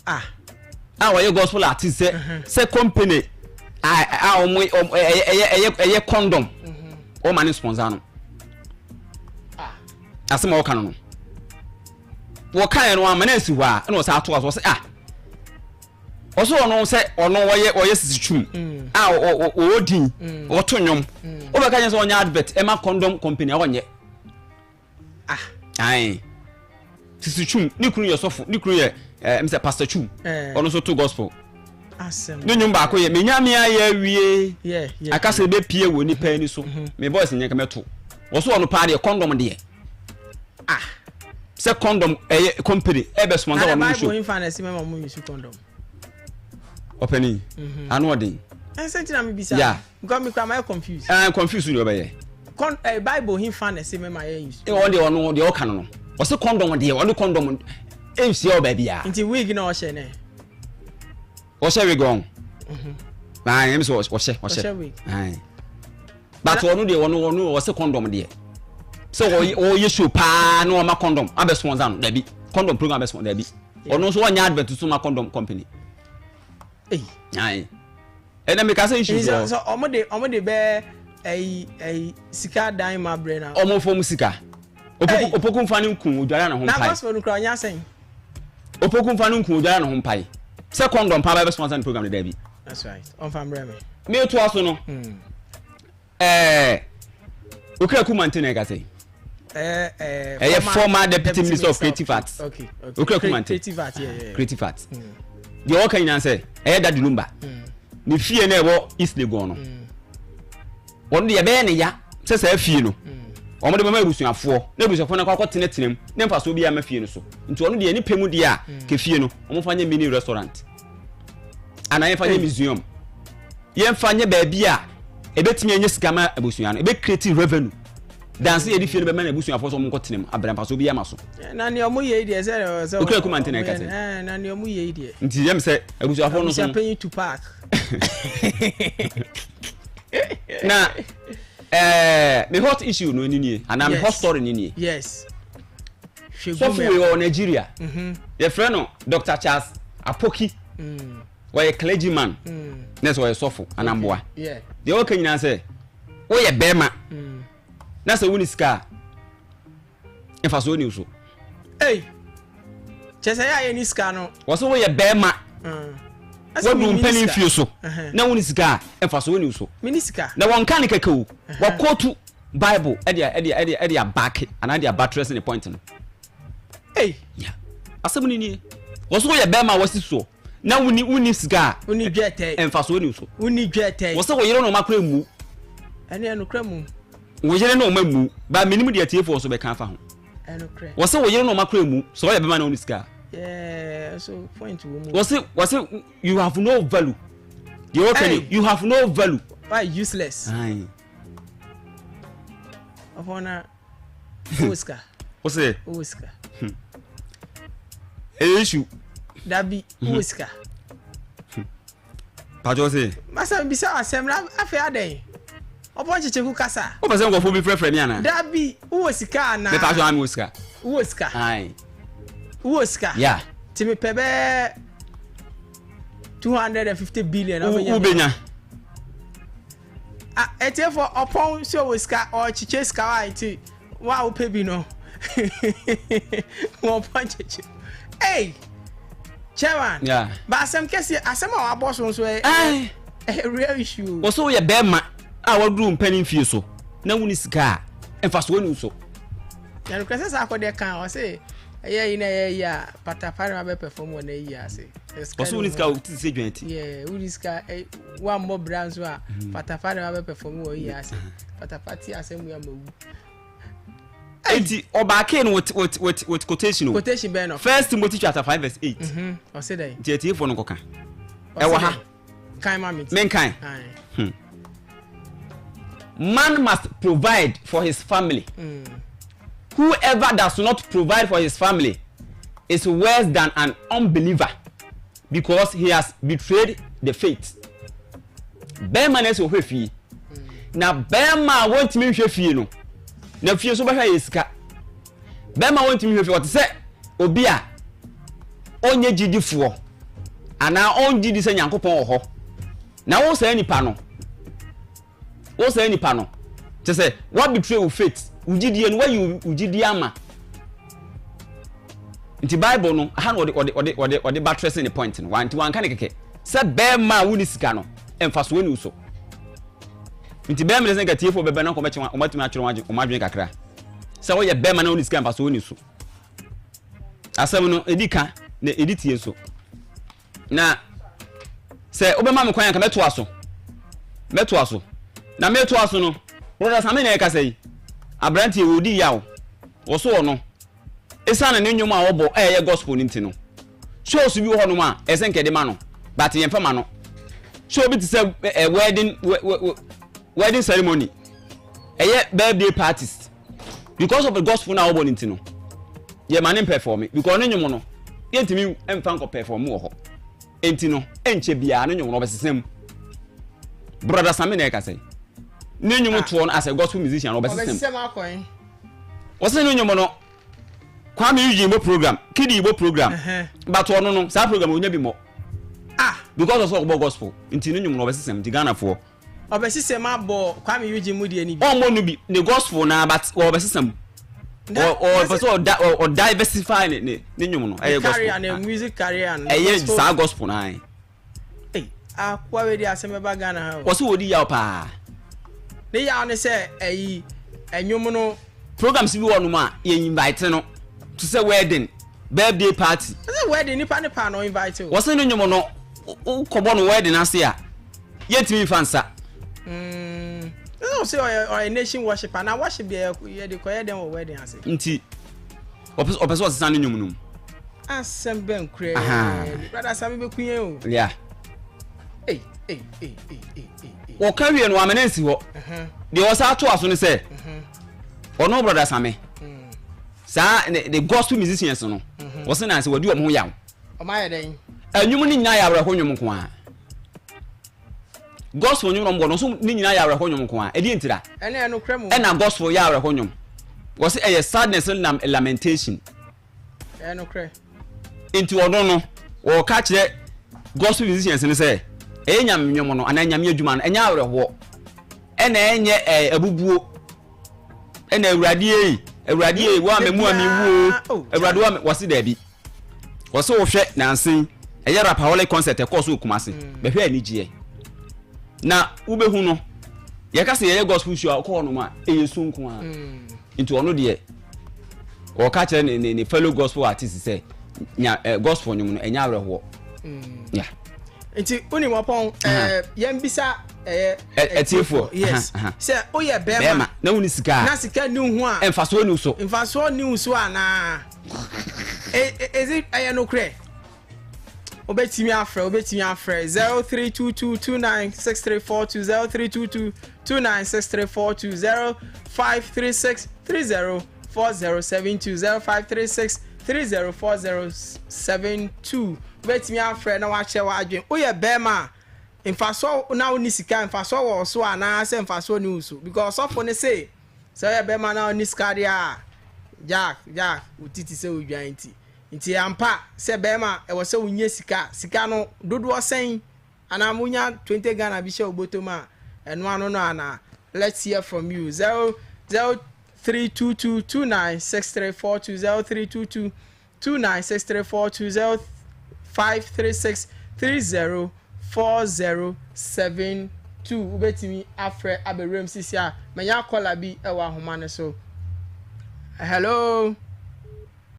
Ah. A wɔyɛ gospel artist sɛ sɛ company a a wɔn ɛyɛ ɛyɛ ɛyɛ ɛyɛ condom wɔn ma ne sponsor no. Ah. Asɛm a wɔka no no. Wɔka yɛ no ama na esi hɔ a ɛna ɔsan ato aso ɔsɛ ah. Ɔsɛ ɔno sɛ ɔno wɔyɛ ɔyɛ sisi twum a ɔwɔ din ɔto nnwom. Wobɛka nyɛ sɛ ɔnyɛ advert ɛma condom company a ɔnyɛ. Ah. Ae. Sisi Twum, ne kunu yɛ sɔfo, ne kunu yɛ eh, sɛ Pastor Twum. Eh. Ɔno nso to gospel. Asɛm. Ne nnwom baako yɛ Menyame ayɛ awie. Yeah, yeah. Akasa ebepie wɔ nipa ani so. Me voice nyɛ kɛmɛ to. Wɔso ɔno paa deɛ condom deɛ. Ah. Sɛ condom ɛyɛ company ɛbɛ sponsor Na wɔn Bible show. nfa na ɛsi mɛma mo use condom. Ɔpɛni. Ano ɔden. Ɛnsɛ nti na mi bisa. Yeah. Because mi kura ma yɛ confused. Ɛn confuse deɛ ɔbɛyɛ. Con eh, Bible hin fa na ɛsi mɛma yɛ use. Ɔno deɛ ɔno deɛ ɔka no no. Ɔsɛ condom deɛ ɔne condom nhyia wɔ baabi a. Nti wig na ɔhyɛ nɛ. Ɔhyɛ wig ɔn. Ayi ɛmi sɛ ɔhyɛ ɔhyɛ. Ɔhyɛ wig. Ayi. But ɔno deɛ ɔno ɔno ɔsɛ condom deɛ. Sɛ ɔyɛ ɔyɛ show paa na ɔma condom abɛ sponsor no dabi. Condom program abɛ sponsor dabi. Ɔno nso ɔnyɛ advert so ma condom company. Eyi. Ayi. Ɛnna mi ka sɛ issues wɔ. Sɛ ɔmo de bɛɛ ɛyi ɛyi sika dan ma brɛ na. Ɔmo fɔm sika. Hey. Opoku opoku nfa ne nkun odwara ne ho Na mpae. gospel no kura ɔnyɛ asɛn. Opoku nfa ne nkun odwara ne ho mpae. Sɛ condom paa bɛ sponsor ne program ne dabi. That's right. Ɔnfa mbrɛ mi. Mi to aso no. Okraku Mantey na ɛka sɛ. Ɛɛ ɛɛ. Ɛyɛ former deputy minister of creative arts. Okay. Okraku Mantey. Creative art, yeah. Creative arts. Deɛ ɔka nyinaa sɛ ɛyɛ Daddy Lumba. Ne fie na ɛwɔ East Legon no. Wɔn deɛ ɛbɛyɛ ne ya sɛ saa fie no. Wɔn de bɛma abusuafoɔ na abusuafoɔ no akɔ akɔtenatena mu ne mfasoɔ bi ama fie no so. Nti ɔno deɛ ne pɛ mu deɛ a ke fie no wɔn fa nyɛ mini restaurant. Anaa yɛmfa nyɛ museum. Yɛmfa nyɛ baabi a ebetumi anya sika ma abusua no. Ebe create revenue. Danse yɛde fie no bɛma na abusuafoɔ sɛ wɔn nkɔ tena mu abɛrɛ mfasoɔ bi ama so. Na nea ɔmo yɛ yi deɛ sɛ Okraku Mantey na ɛka sɛ. Ɛɛ na nea ɔmo yɛ yi deɛ. Nti yɛm sɛ abusuafoɔ no so no. Abusuapanyin Tupac. Na me hot issue no ni nie anaa me hot story ni nie. Yes. Sɔfo wei wɔ Nigeria. Yɛfrɛ no Dr. Charles Apoki. Wɔyɛ clergyman. Na sɛ ɔyɛ sɔfo anamboa. Yeah. Deɛ ɔka nyinaa sɛ woyɛ bɛrima na sɛ woni sika a mfasoɔ ni so. Ei. Kyɛ sɛ yɛ a yɛ ni sika no. Wɔ sɛ woyɛ bɛrima wadu mpɛn mfie so na woni sika a mfasoɔ ni so. Mi ni sika. Na wɔnka ne kɛkɛ o. Wɔkɔtu Bible ɛde ɛde ɛde ɛde abaake anaa ɛde abatress ne point no. Ei. Yeah. Asɛm ni nie. Wɔ so woyɛ bɛrima a wɔsi soɔ na woni woni sika a. Woni dwɛtɛ. Mfasoɔ ni so. Woni dwɛtɛ. Wɔ sɛ wo yere na ɔma kora mu. Ɛne ɛnokora mu. Wo yere na ɔma mu. Ba menim deɛ atiefoɔ so bɛka afa ho. Ɛnokorɛ. Wɔ sɛ wo yere na ɔma kora mu. Sɛ ɔyɛ bɛrima na woni sika a. Yeah, so point wɔ mu. Wɔ sɛ you have no value. Deɛ wɔka ni you have no value. Why useless? Aye. Ɔfɔ na owó sika. Wɔ sɛ. Owó sika. Ɛyɛ issue. Dabi owó sika. Patro sɛ. Masa bisa asɛm na afei adɛn? Ɔpɔ nkyekyeku kasa. Wopɛ sɛ nkurɔfoɔ bi frɛfrɛ me anaa? Dabi wowɔ sika anaa? Me patro ame wɔ sika. Wowɔ sika? Aye. Wowɔ sika? Yeah. Ti mepɛ bɛɛ 250 billion. Wobɛnya. Ah, etiefo ɔpɔn sɛ ɔwɔ sika ɔkyekyɛ sika wa nti wa a wopɛ bi no wɔpɔn kyekyɛ. Hey, chairman. Yeah. Ba asɛm kɛseɛ asɛm a wabɔ so nso ɛ ɛ real issue. Wɔ sɛ woyɛ bɛrima a waduru mpɛn mfie so na woni sika a mfasoɔ ni so. Yɛnokorɛ sɛ saa akɔdeɛ kan ɔse ɛyɛ yi na ɛyɛ yi a patapare ma bɛ perform wɔ n'ayi ase. Wɔ sɛ woni sika a wote sɛ dwan ti. Yeah, woni sika wammɔ bra nso a patapare ma bɛ perform wɔ yi ase. Patapa ti asɛm yi ama wu. Eti ɔbaake no with quotation o. Quotation bɛn no? First Timothy chapter 5 verse 8. Ɔse dɛn? Nti atiefoɔ no nkɔka. Ɛwɔ ha. Kan ma me ti. Menkan. Man must provide for his family. Whoever does not provide for his family is worse than an unbeliever because he has betrayed the faith. Bɛrima na ɛsɛ ɔhwɛ fie. Na bɛrima a wɔntumi nhwɛ fie no, na fie nso bɛhwɛ yɛ sika. Bɛrima a wɔntumi nhwɛ fie, ɔte sɛ obi a ɔnyɛ gyidifoɔ. Anaa ɔngye di sɛ Nyankopɔn wɔ hɔ. Na wo saa nipa no, wo saa nipa no, kyerɛ sɛ woabetray wo faith, wo gyidie no, woayi wo gyidie ama. Nti Bible no, aha na ɔde ɔde ɔde ɔde ɔde buttress ne point no. Wanti wanka ne kɛkɛ sɛ bɛrima a wonni sika no, mfasoɔ ni wo so. Nti bɛrima no sɛ nka tiefoɔ bɛbɛ na nkɔmɛkye wɔn atumi atwerɛ wɔn adwene kakra. Sɛ woyɛ bɛrima na wonni sika mfasoɔ ni so. Asɛm no, ɛdi ka na ɛdi tie nso. Na sɛ wobɛma me kwan anka mɛtoa so. Mɛtoa so. Na metoa so no, brɔda Same na ɛkasa yi. Aberanteɛ wɔdi yaw. Wɔso wɔ no. Ɛsiane ne nnwom a ɔbɔ a ɛyɛ gospel no nti no, shows bi wɔ hɔnom a ɛsɛ nka ɛde ma no, but yɛmfa ma no. Show bi te sɛ eh, wedding, wedding ceremony, ɛyɛ birthday parties. Because of the gospel na ɔbɔ no nti no, yɛ ma ne mpɛfɔmi because ne nnwom no yɛntumi mfa nkɔ pɛfɔmi wɔ hɔ. Nti no, ɛnkyɛ biara ne nnwom no ɔbɛsesa mu. Brother Sami na ɛka sɛ ne nnwom ah. toɔ no as a gospel musician ɔbɛsesa mu. Wɔsɛ ne nnwom no Kwame Eugene bɔ program, Kidi bɔ program, but ɔno no saa program onya bi mmɔ. Ah, because ɔsɛ ɔbɔ gospel nti ne nnwom no ɔbɛsesa mu nti Ghanafoɔ. Ɔbɛsesa mu abɔ Kwame Eugene mu deɛ no bi. Ɔmmɔ no bi, ne gospel naa but ɔbɛsesa mu. Ɔpɛ sɛ ɔda ɔ diversify ne ne ne nnwom no ɛyɛ gospel. Career ne music career no. Ɛyɛ saa gospel naa. Ei, akoa wei de asɛm bɛba Ghana ha o. Wɔsi wɔdi yaw paa. Ne yaw ne sɛ ɛyi ɛnwom no. Programs bi wɔ nom a yɛ invite no te sɛ wedding, birthday party. Ɛsɛ wedding nipa ne paa na ɔ invite o. Wɔsi ne nnwom no wokɔbɔ no wedding ase a yɛntumi nfa nsa. Mm, ɛsɛ ɔsɛ ɔyɛ ɔyɛ nation worship na worship deɛ yɛde kɔyɛ dɛn wɔ wedding ase. Nti ɔpɛ sɛ ɔsesa ne nnwom no mu. Asɛm bɛn koraa brother Sami bɛku yɛn o. Yeah. Ei, ei, ei, ei, ei, ei. Wɔka wie no wamene nsi hɔ. Deɛ ɔsa atoa so ne sɛ ɔno brother Sami mm. saa the gospel musicians no mhm. wɔse na sɛ wɔdi wɔn ho yaw. Ɔmo ayɛ dɛn? Ɛnwom no nyinaa yɛ awerɛho nnwom nko ara. Gospel nnwom na ɔmo bɔ no nso ne nyinaa yɛ awerɛho nnwom nko ara. Ɛdeɛ ntira? Ɛne ɛnokorɛ mu. Ɛna gospel yɛ awerɛho nnwom. Wɔse ɛyɛ sadness ne lamentation. Ɛyɛ nokorɛ. Nti ɔno no ɔreka kyerɛ gospel musicians no sɛ ɛyɛ nyame nnwom no anaa nyame adwuma no ɛnyɛ awerɛhoɔ ɛna ɛnyɛ ɛɛ abubuo ɛna awurade ei awurade ei wo a mɛmu a mewu o awurade wo a wɔse daabi. Wɔse wohwɛ nansa yi ɛyɛ Rapaholic concert ɛkɔɔ so wɔ Kumasi mm. bɛhwɛ anigyeɛ na wobɛhu no yɛka sɛ yɛyɛ gospel show a wokɔ hɔ nom a ɛyɛ su nko a mm. nti ɔno deɛ ɔka kyerɛ ne ne ne fellow gospel artist sɛ nya eh, gospel nwom no ɛnyɛ awerɛhoɔ mm. yeah. Nti wonim ɔpɔn eh, yɛn bisa ɛyɛ ɛtiefoɔ yes sɛ woyɛ bɛrima na woni sika na sika ni ho a mfasoɔ ni so mfasoɔ ni so anaa Is it ɛyɛ nokorɛ? Wobɛtumi afrɛ wobɛtumi afrɛ 0322296342 0322296342 0536304072 0536304072 wobɛtumi afrɛ na wakyerɛ w'adwene. Woyɛ bɛrima a mfasoɔ na wonni sika mfasoɔ wɔ wo so anaasɛ mfasoɔ ni wo so because ɔsɔfo no se Sɛ ɔyɛ bɛrima na ɔnni sika deɛ a, Jack, Jack, wo ti te sɛ odwan ti. Nti ampa sɛ bɛrima ɛwɔ sɛ wonya sika. Sika no dodoɔ sɛn? Anaa monya 20 Ghana bi hyɛ wo bɔtɔ mu a, ɛno ano no anaa? Let's hear from you. 0 0322 296342 0322 2963420536304072 wobɛtumi afrɛ abɛwuram sisi a manya kɔla bi wɔ ahoma no so. Hello.